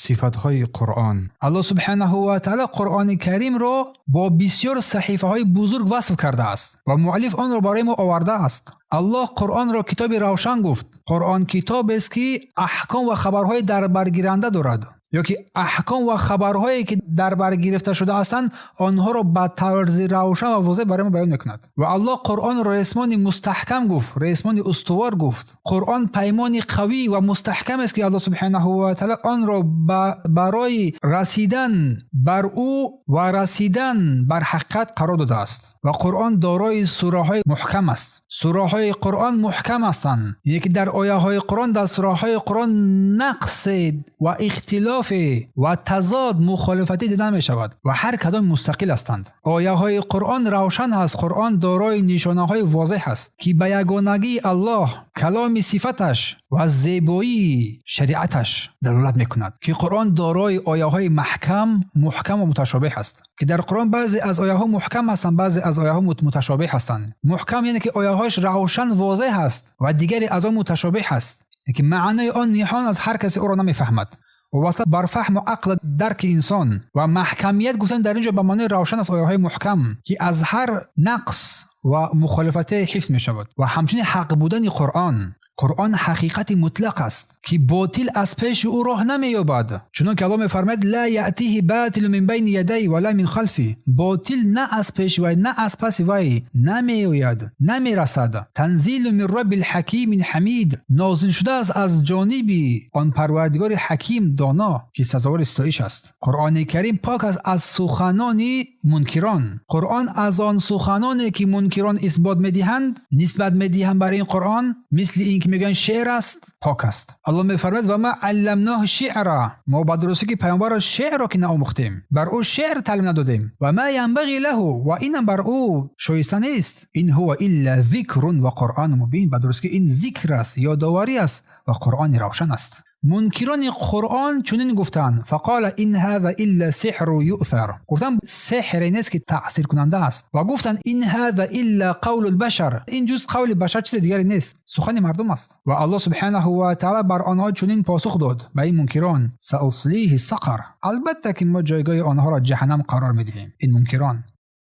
Сифатҳои Қуръон. Аллоҳ субҳанаҳу ва таъала Қуръони Каримро бо бисёр саҳифаҳои бузург васф кардааст ва муаллиф онро барои мо овардааст. Аллоҳ Қуръонро китоби равшан гуфт. Қуръон китобест, ки аҳком ва хабарҳои дарбаргиранда дорад, ё ки аҳком ва хабарҳое, ки дар бар гирифта шуда ҳастанд, онҳоро ба тарзи равшан ва возеҳ барои мо баён мекунад. Ва Аллоҳ Қуръонро ресмони мустаҳкам гуфт, ресмони устувор гуфт. Қуръон паймони қавӣ ва мустаҳкам аст, ки Аллоҳ субҳанаҳу ва таъала онро барои расидан бар ӯ ва расидан бар ҳақиқат қарор додааст. Ва Қуръон дорои сураҳои муҳкам аст. Сураҳои Қуръон муҳкам ҳастанд, яъне ки дар ояҳои Қуръон, дар сураҳои Қуръон нақс ва ихтилоф ва тазод, мухолифатӣ дида намешавад ва ҳар кадом мустақил ҳастанд. Ояҳои Қуръон равшан ҳаст. Қуръон дорои нишонаҳои возеҳ аст, ки ба ягонагии Аллоҳ, каломи сифаташ ва зебоии шариаташ далолат мекунад, ки Қуръон дорои ояҳои маҳкам, муҳкам ва муташобеҳ аст, ки дар Қуръон баъзе аз ояҳо муҳкам ҳастанд, баъзе аз ояҳо муташобеҳ ҳастанд. Муҳкам яъне ки ояҳояш равшан, возеҳ аст ва дигаре аз он муташобеҳ аст, ки маънои он ниҳон аз ҳар касе ӯро намефаҳмад, вобаста бар фаҳму ақл, дарки инсон. Ва маҳкамият гуфтан дар ин ҷо ба маънои равшан аст, ояҳои муҳкам, ки аз ҳар нақс ва мухолифате ҳифз мешавад. Ва ҳамчунин ҳақ будани Қуръон. Қуръон ҳақиқати мутлақ аст, ки ботил аз пеши ӯ роҳ намеёбад, чунон ки Аллоҳ мефармояд: ла яътиҳи батилу мин байни ядайҳи ва ла мин халфи. Ботил на аз пеши вай, на аз паси вай намеояд, намерасад. Танзилу мин роббил ҳакимин ҳамид. Нозил шудааст аз ҷониби он Парвардигори ҳаким, доно, ки сазовори ситоиш аст. Қуръони Карим пок аст аз суханони мункирон. Қуръон аз он суханоне, ки мункирон исбот медиҳанд, нисбат медиҳанд бар ин Қуръон, мисли ин ки мегӯянд шеър аст, пок аст. Аллоҳ мефармояд: ва ма алламноҳу шиъра. Мо ба дурустӣ ки паёмбарро шеърро ки наомӯхтем, бар ӯ шеър таълим надодем. Ва ма янбағӣ лаҳу, ва инам бар ӯ шоиста нест. Ин ҳува илла зикрун ва қуръону мубин. Ба дурустӣ ин зикр аст, ёдоварӣ аст ва Қуръони равшан аст. Мункирони Қуръон чунин гуфтанд: фақола ин ҳаза илла сиҳру юъсар. Гуфтанд, сеҳре нест, ки таъсиркунанда аст. Ва гуфтанд: ин ҳаза илла қавлу лбашар. Ин ҷуз қавли башар чизи дигаре нест, сухани мардум аст. Ва Аллоҳ субҳанаҳу ва таъала бар онҳо чунин посух дод, ба ин мункирон: сауслиҳи сақар. Албатта ки мо ҷойгоҳи онҳоро ҷаҳаннам қарор медиҳем, ин мункирон.